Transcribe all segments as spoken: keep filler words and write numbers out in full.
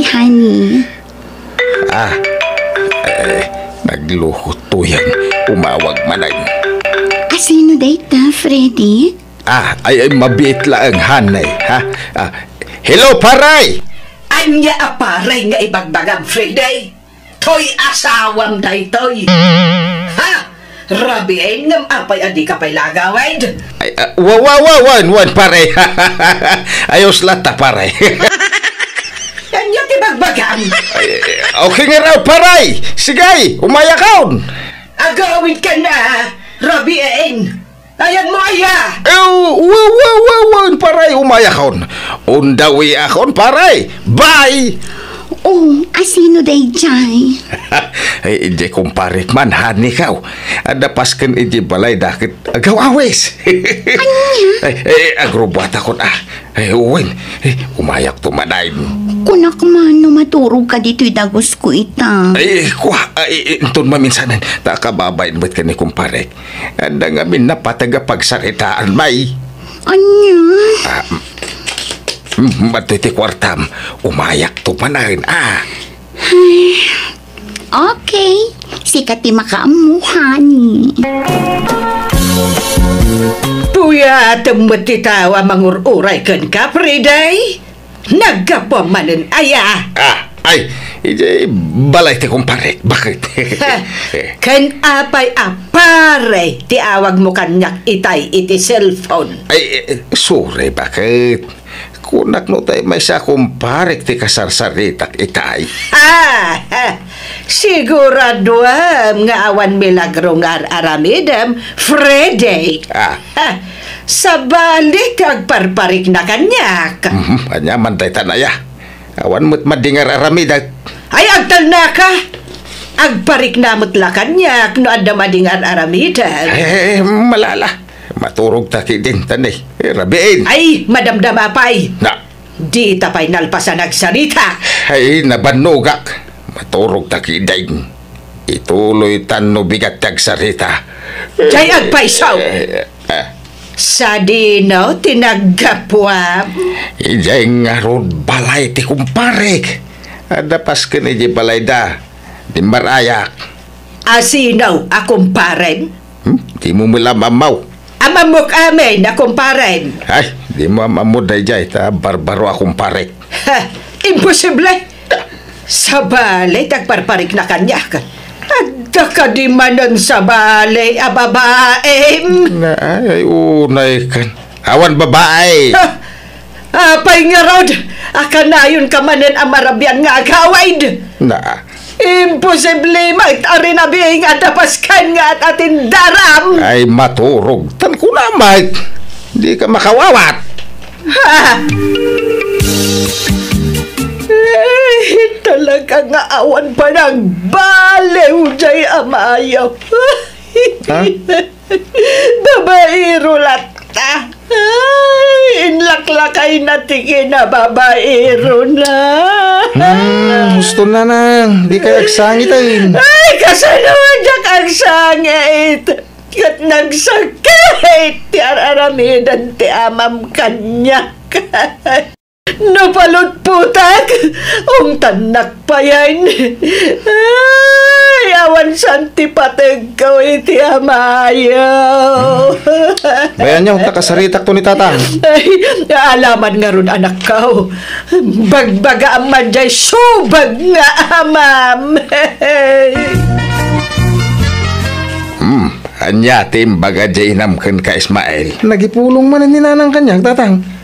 honey. Ah, eh, nagluko to yan. Umawag manen. Asino dayta, Freddy? Ah, ay, ay, mabiit laeng, honey, ha? Ah, hello, paray! Ania a paray nga ibagbagam, Freddy? Toy asawam daytoy. Ha? Rabiin ngem apay a dika pay la agawid? Ay, ah, wa, wa, wa, wen, wen, pare. Ayos latta, pare. Ania ti bagbagam? Ay, okay nga raw, pare. Sige, umayakon. Agawid ka na, Rabiin. Ayanmo aya? Eh, wa, wa, wa, wa, pare, umayakon. On the way akon, pare. Bye! Oh, asino dayjay? Ay, idiay kumparek man, honey, kaw. Adda pasken idiay balayda ket agaw-awis. Ania? Ay, eh, agrubbuatakon, ah. Ay, wen, eh, umayakto manen. Kunak man no maturogka ditoy dagusko ita. Ay, kua, ay, inton maminsanen, ta kababain met ken ni kumparek. Adda ngamin napateg a pagsaritaan, may. Ania? Ah, mm, mm, adtoy ti kuartam. Umayakto manen, ah. Ay, okay. Sika ti makaammo, honey. Puyatem met ti tao a mangur-uray kenka, Friday. Naggapuam manen aya? Ah, ay, idiay balay ti kumparek. Bakit? Ha, ken apay a pare ti awagmo kaniak itay iti cellphone? Ay, eh, sorry, bakit? Kunak no tay maysa a kumparek ti kasarsaritak itay. Ah, ha, siguraduam nga awan milagro nga ar-aramidem, Freddy. Ah. Ha, sabali ti agparparikna kaniak. Mhm, ania man dayta, aya? Awan met madi nga ar-aramidek. Ay, agtalnaka! Agparikna met la kaniak no adda madi nga ar-aramidek. Eh, malala. Maturog ta kidin, tani. Eh, rabiin. Ay, madamdama pay. Na. Dita pay nalpasan agsarita. Ay, nabannogak. Maturog ta kidin. Ituloy tan no bigat ti agsarita. Jay agpayso! Eh, eh. Sadino ti naggapuam? Idiay ngarud balay ti kumparek. Adda pasken idiay balayda. Dimmarayak. Asino a kumparem? Hmm? Dimo met la maammo. Amammok amin a kumparem. Ay, dimo maammo dayjay ta barbaro a kumparek. Ha, imposible! Sabali ti agparparikna kaniak. Adda kadi manen sabali a babaem? Na, ay, ay, unay kan. Awan babae. Ha? Apay ngarud? A kanayonka manen a marabian nga agawid? Na. Imposible met a rinabii nga adda pasken nga at-atindaram. Ay, maturog. Tan kunam met. Dika makawawat. Ha? Ay, talaga nga awan panagbaliw jay amayo. Ha? Babaero latta. Ay, inlaklakayna ti kinababaerona. Hmm, husto, nanang. Dikay agsangiten. Ay, kasano diak agsangit? Ket nagsakit ti ar-aramiden ti amam kaniak. No palutputak, ungtannak payen. Ay, awan saan ti pategko iti amayo. Bayan niyo, ta kasaritakto ni Tatang. Ay, alaman ngarud, anakko. Bagbagaam man jay subag nga amam. Hmm, ania ti imbaga jay inam kenka, Ismael? Nagipulong manen ni Nanang kaniak, Tatang.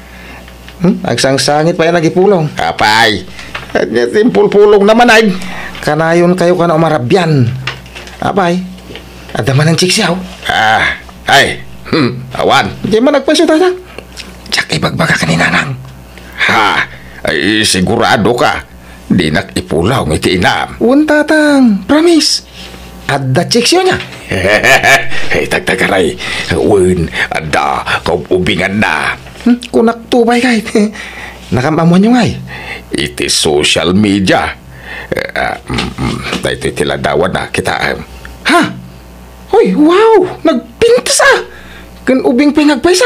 Hmm? Agsangsangit pay a nagipulong. Apay, ania ti impulpulongna manen? Kanayonkayo kano a marabian. Apay, adda manen chiksiaw? Ah, ay, hmm, awan. Diay man agpayso, Tatang. Diak ibagbagak ni Nanang. Ha? Ay, siguradoka? Dinak ipulong iti inam. Wen, Tatang. Promise. Adda chiksiawna. Ay, tagtagaray. Wen, adda kaub-ubinganna. Hmm, kunakto pay, kay. Nakam-ammoanyo ngay? Iti social media. Eh, ah, mm, mm, daytoy ti ladawanna, kitaem. Ha? Hoy, wow! Nagpintas a! Ken ubing pay nga agpayso.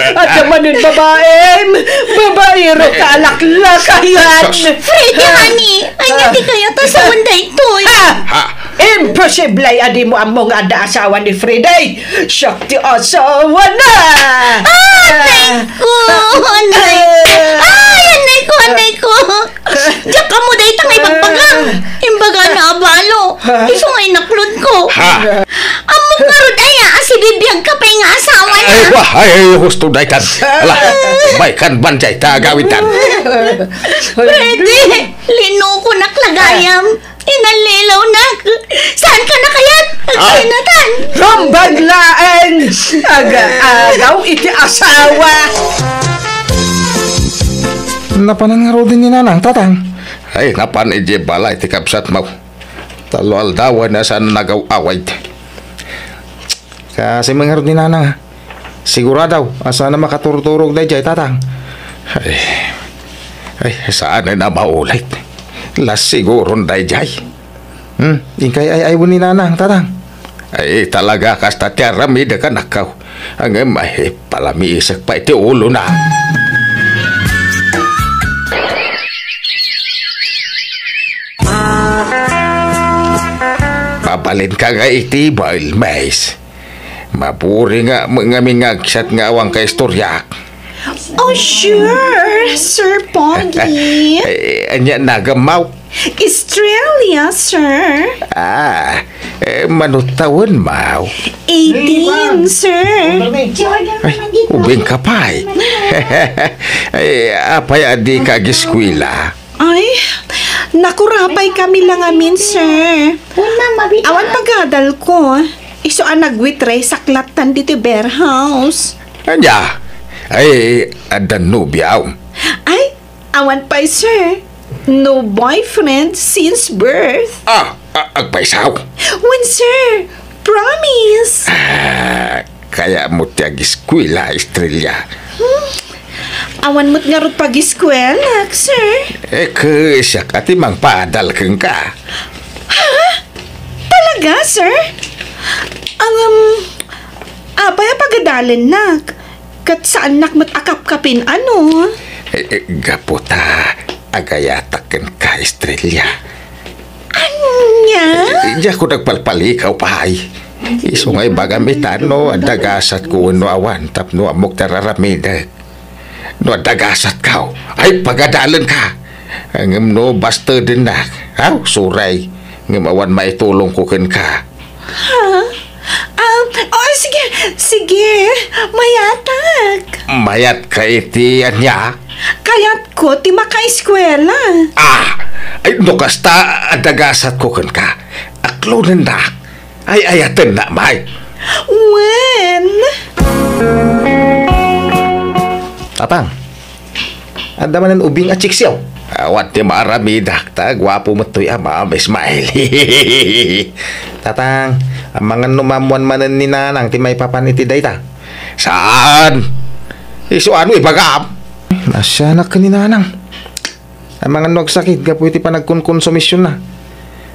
Adda manen babaem. Babaero ka alaklak, ayan. Sus. Freddy, honey, ania ti kayat a asawan daytoy? Ha? Ha? Imposible a dimo ammo nga adda asawa ni Freddy. Siak ti asawana. Anay ko, anay. Ay, anay ko, anay ko. Diak ammo dayta nga ibagbaga. Imbagana a balo. Isu nga inaklod ko. Ha? Ammok ngarud aya a sibibiag ka pay nga asawana. Ay, wa, ay, ay, husto daytan. Ala, maykan ban dayta agawidtan. Freddy, linukonak la gayam. Inallilawnak. Saan ka na kayat? Ah. Agkinatan. Rumbag laeng. Aga-agaw iti asawa. Napanan ngaruden ni Nanang, Tatang? Ay, napan idiay balay ti kabsatmo. Tallo aldawen a saan nagaw-awid. Kasi mangarud ni Nanang, ha? Sigurado, a saan a makaturturog daydiay, Tatang? Ay, ay, saan a maulit. Las siguron daydiay. Hmm, inkay ay-aywen ni Nanang, Tatang? Ay, talaga, kasta ti aramid a kanakkaw. Ngem, ay, palamiisek pay ti ulona. Mabalinka nga iti, Bael Mays. Maburing nga, nga mingagsiat nga awan kaistoriak. Oh, sure, Sir Pogi. Eh, ania nagammaw? Estrella, sir. Ah, Eh, mano tawenmo? Eighteen, sir. Ay, ubing ka pay. Eh, apay a dika agiskuela? Ay, nakurapay kami la ngamin, sir. Awan pagadalko. Isu a nagwitre saklattan ditoy warehouse. Ania? Ay, adda nobiom? Ay, awan pay, sir. No boyfriend since birth. Ah, a-, agpayso? Wen, sir. Promise. Ah, kayatmo ti agiskuela, Estrella? Hmm. Awan met ngarud pagiskuelak, sir. Eh, ket siak a ti mangpadal kenka. Ha? Talaga, sir? Ang, um, apay a pagadalennak? Ket saannak met a kapkapin, ano? Eh, eh, gapu ta agayatak kenka, Estrella. Ania? Eh, eh, diak nagpalpalikaw pay. Isu nga ibagam ita no adda gasatko wenno awan tapno ammok ti ar-aramidek. No adda gasatko, ay pagadalenka. Ngem no bastedennak, aw, sorry. Ngem awan maitulongko kenka. Ha? Ah, oh, sige, sige. Mayatak. Mayatka iti ania? Kayatko ti makaeskuela. Ah! Ay, no kasta, adda gasatko kenka. Aklonennak. Ay-ayatennak, may. Wen? Tatang, adda manen ubing a chicks yaw? Awan ti maaramidak, ta guapo met toy amam, Ismael. Tatang, amangan no maammuan manen ni Nanang ti maipapan iti dayta? Saan? Isu ano ibagam? Naasianak ken ni Nanang. Amangan no agsakit gapu iti panagkonkonsumisyonna.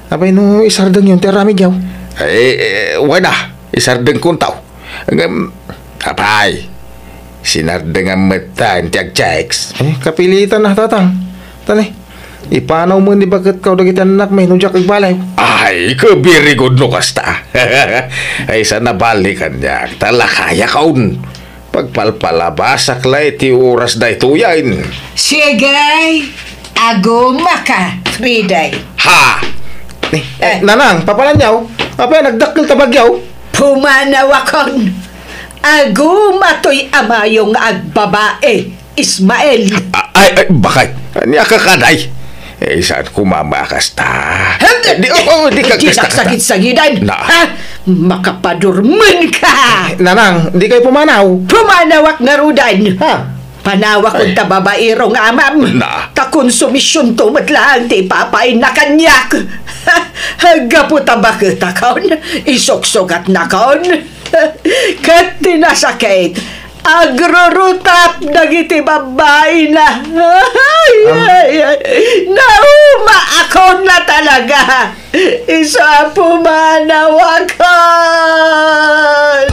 Apay no isardengyon ti aramidyo? Eh, eh, wen a, isardengkonto. Ngem, apay, sinardengam met ta iti agchicks. Eh, kapilitan a, Tatang. Tani, ipanaw met ni baketko dagiti annakmi no diak agbaliw. Ay, very good no kasta. Ay, saan a bali kaniak, ta lakayakon. Pagpalpalabasak la iti oras daytoyen. Sige, agumaka, Friday. Ha? Eh, eh, Nanang, papananyaw? Apay, nagdakkel ta bagyaw? Pumanawakon. Aguma toy amayo nga agbabae, Ismael. A-, ay, ay, bakit? Ania ka kaday? Eh, saan ko mamakas ta? Di, oh, oh, di ka Di kasta, kasta. Sagsagid-sagidan, Na. Ha? Makapadurmenka. Nanang, di kayo pumanaw. Pumanawak ngarudan. Ha? Panawak Ay. Unta babaero nga amam. Na. Ta konsumisyonto met laeng ti ipapainna kaniak. Gapu ta baketakon, isuksugatnakon. Ket ti nasakit, agrurutap dagiti babbaina. Ay, Am- ay, ay. Naumaakon na talaga. Isu a pumanawakon.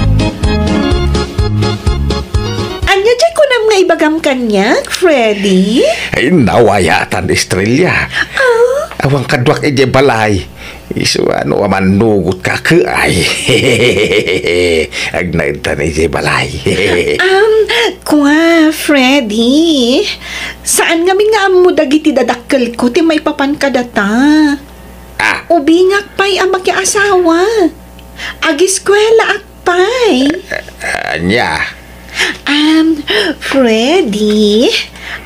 Ania diay kunam nga ibagam kaniak, Freddy? Ay, nawayatan, Estrella. Ah? Awan kaduak idiay balay. Isu a no amannugot ka, ke ay. Agnaed ta idiay balay. Um, kua, Freddy. Saan ngamin nga ammo dagiti dadakkelko ti maipapan kadata? Ah. Ubingak pay a makiasawa. Agiskuelaak pay. Ania? Um, Freddy,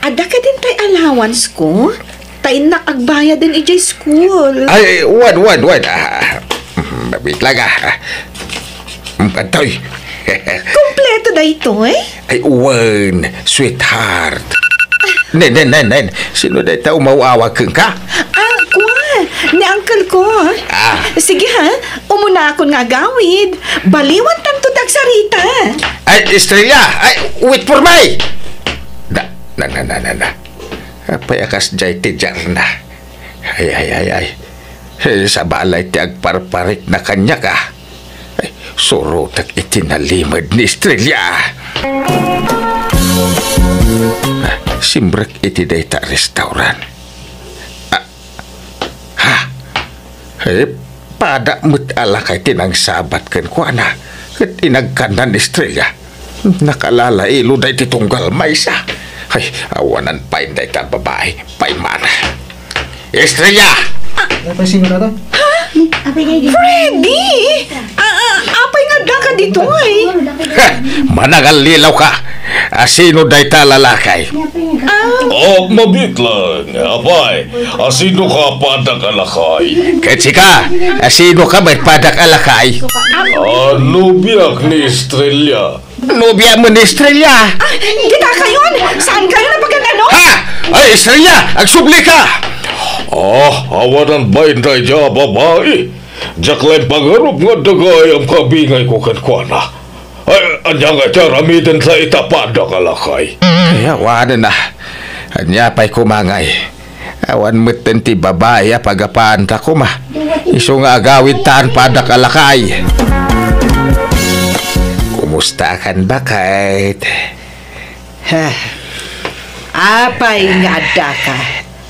adda kadin tay allowance ko? Ta innak agbayaden idiay school. Ay, wen, wen, wen. Ah, mm, wait lang, ah. Mm, atoy. Kompleto daytoy? Ay, wen, sweetheart. Nen, nen, nen, nen. Sino dayta umaw-awag kenka? Ah, kua, ni uncle ko. Ah. Sige ha, umuna akon nga agawid. Baliwan tanto ti agsarita. Ay, Estrella! Ay, wait for me! Na, na, na, na, na, na. Apay a kasdiay ti diarna? Ay, ay, ay, ay. Eh, sabali ti agparparikna kaniak, ah. Ay, surotek iti nalimed ni Estrella. Ah, simrek iti dayta a restaurant. Ah, ha? Eh, pada met a lakay ti nangsabat kenkuana. Ket inagkanna ni Estrella. Nakalalailo dayta tunggal maysa. Ay, awanan pay dayta babai. Paimana. Estrella! Ano pa, sino na to? Ha? Freddy! Ah, ah, apay nga addaka ditoy? Ha! Manangallilaw ka! Asino dayta lalaki? Ah. Oh, mabitlang. Apay, asino ka padak a lakay? Ket sika, asino ka met padak a lakay? Ah, nobiak ni Estrella. Nobia mo ni Estrella? Ah, kita kayon! Saan kayo napagkakano? Ha? Ay, Estrella! Agsubli ka! Oh, awanan ba inday dia babai? Diak laeng pangarup nga adda gayam kabingay ko kenkuana. Ay, ania nga ti aramiden ta ita padak a lakay? Ay, awanen na. Ania pay kumangay? Awan metten ti babai a pagapaanta koma. Isu nga agawid tan padak a lakay. Kumusta kan bakit? Heh. Apay nga addaka?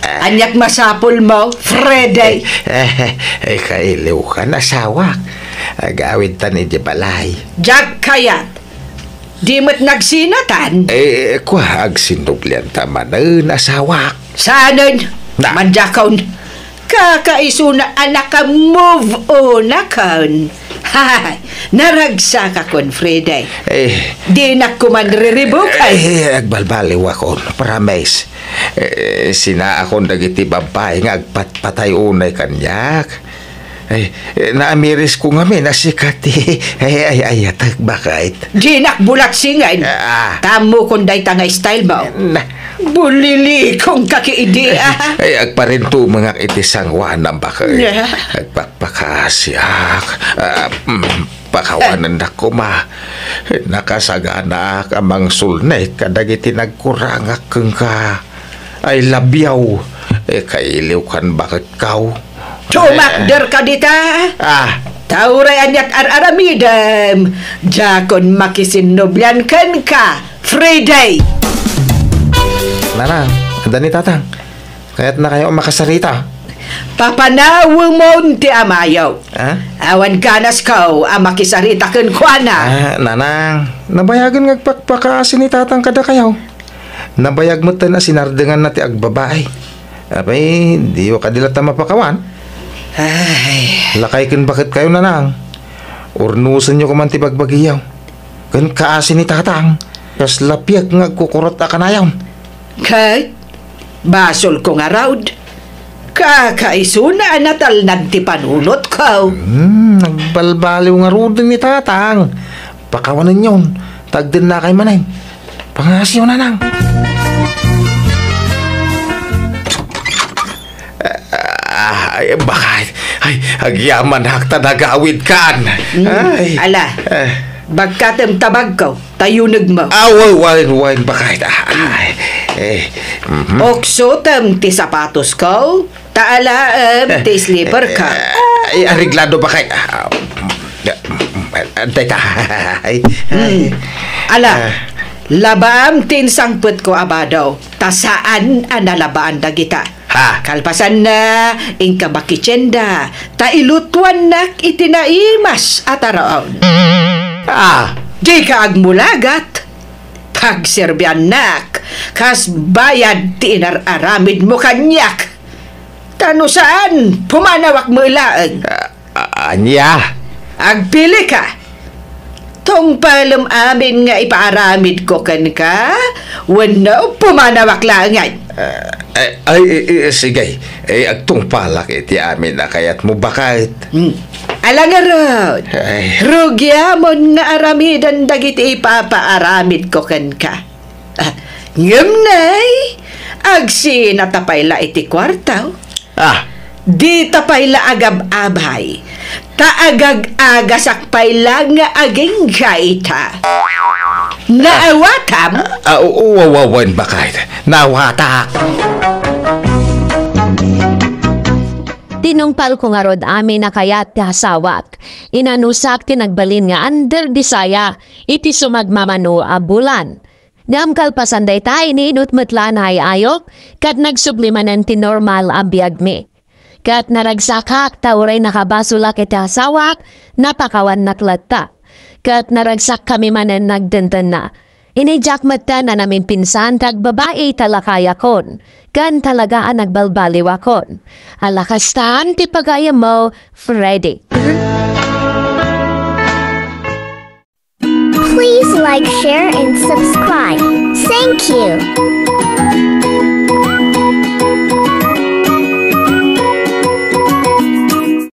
Aniak masapul mo, Freddy? Eh, eh, kailiw kan asawak. Agawid tan iti balay. Diak kayat. Di met nagsinatan? Eh, kua, agsinnublian ta manen asawak. Saanen? Na. Manjakon. Kakaisuna a naka-move on akan. Hay, naragsakakon, Freddy. Eh. Dinak kuman riribukay. Eh, agbalbaliwakon, promise. Eh, sinaakon dagiti babbai nga agpatpatay unay kaniak. Ay, eh, naamirisko ngamin a sika ti, ay, ay, ayatek, bakit? Dinak bulatsingen. Ah. Tamokon dayta nga style mo. Na- Bulilikong ka ki idi, ah. Ay, agparintumengak iti sangoanam, bakit? Yeah. Agpakpakasiak. Ah, mm, pakawanennak koma. Nakasaganaak a mangsulnek kadagiti nagkurangak kenka. I love you. Eh, kailiw kan bakit kaw? Tumakder ka dita. Ah. Ta uray aniat ar-aramidem, diakon makisinnublian kenka, Freddy. Nanang, adda ni Tatang. Kayatna kayo a makasarita. Papanawemon ti amayo. Ah? Awan ganasko a makisarita kenkuana. Ah, Nanang, nabayagen nga agpakpakaasi ni Tatang kadakayo. Nabayag metten a sinardenganna ti agbabai. Apay, diyo kadi latta mapakawan? Ay. Lakay ken bakit kayo, Nanang. Urnosenyo koman ti bagbagiyo. Ken kaasi ni Tatang, kasla piek nga agkukurot a kanayon. Ket, basolko ngarud. Kakaisuna a natalnag ti panunotko. Hmm, nagbalbaliw ngaruden ni Tatang. Pakawanenyon, ta agdennakay manen. Pangasiyo, Nanang. Ah, ay, bakit? Ay, agyamanak ta nagawid kan. Mm, ay. Ala, eh. Bagkatem ta bagko, ta yuneg mo. Ah, wa-, wine, wine, bakit? Ah, ay, eh, mhm. Oksotem ti sapatosko, ta alaem ti slipper ka. Eh, eh, ay, areglado, bakit? Ah, ah, antay ta. Ay, ay. Hmm. Ala, ah. Labaam ti insangpetko a bado, ta saan a nalabaan dagita. Ha? Kalpasanna, inka makitienda, ta ilutuannak iti naimas a taraon. Ah. Dika agmulagat, pagserbiannak, kas bayad ti inar-aramidmo kaniak. Ta no saan, pumanawak met laeng. Ah, A-, ania? Agpili ka. Tungpalem amin nga ipaaramidko kenka, wenno pumanawak laengen. Ah, eh, ay, eh, eh, sige. Eh, agtungpalak iti amin a kayatmo, bakit? Hmm. Ala ngarud, ay. Rugiamon nga aramiden dagiti ipapaaramidko kenka. Ah, ngem nay, agsinata pay la iti kuarto. Ah. Dita pay la agab-abay, ta agag-agasak pay la nga agingga ita. Naawatam? Ah, ah, wa-, wa-, wen, bakit? Naawatak. Tinungpalko ngarud amin a kayat ti asawak. Inanusak ti nagbalin nga under desire iti sumagmamano a bulan. Ngem kalpasan dayta, ininut met la a naay-ayok, ket nagsubli manen ti normal a biagmi. Ket naragsakak ta uray nakabasolak iti asawak, napakawannak latta. Ket naragsakkami manen nagdendenna. Inidiak met ta nanaminpinsan ti agbabai ta lakayakon, ken talaga a nagbalbaliwakon. Ala kastan ti pagayammo, Freddy. Please like, share, and subscribe. Thank you.